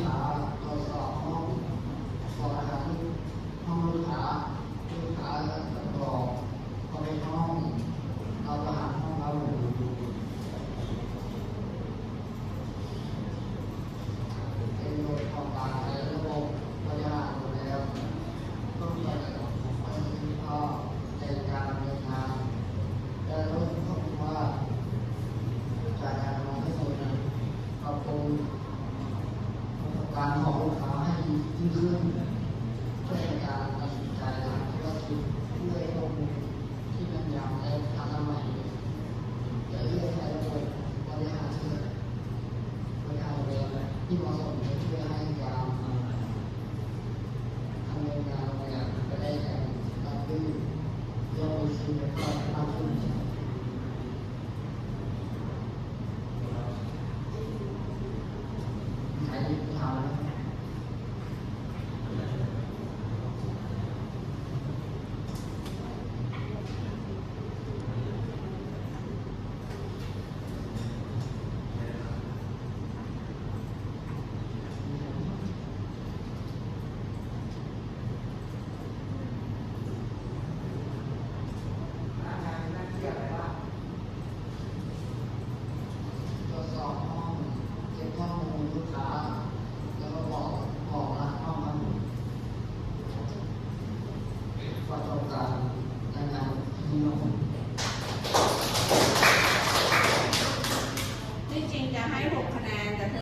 ສາ ກວດສອບຫ້ອງ ກວດອາຫານ ຫ້ອງລູກຄ້າ ລູກຄ້າກະກອກ ເຂົ້າໄປຫ້ອງ ເອົາອາຫານຫ້ອງເຮົາ ເປັນໂດຍຂອງການໃຊ້ລະບົບບໍລິຫານໂຮງແຮມ ຕ້ອງໄປປະສິດທິພາບໃນການດຳເນີນງານ ແລະ ເພີ່ມຄວາມວ່າ ການອະນາໄມທີ່ດີ ປັບປຸງປະສົບການຂອງລູກຄ້າໃຫ້ດີຍິ່ງຂຶ້ນ ເພື່ອໃນການຕັດສິນໃຈທາງທຸລະກິດດ້ວຍຂໍ້ມູນທີ່ແມ່ນຢຳ ແລະ ທັນສະໄໝ ແລະ ເລືອກໃຊ້ລະບົບບໍລິຫານ ບໍລິຫານໂຮງແຮມທີ່ເໝາະສົມ ເພື່ອໃຫ້ການດຳເນີນງານໂຮງແຮມໄປໄດ້ຢ່າງລາບລື່ນ ແລະ ມີປະສິດທິພາບມາກຂຶ້ນ.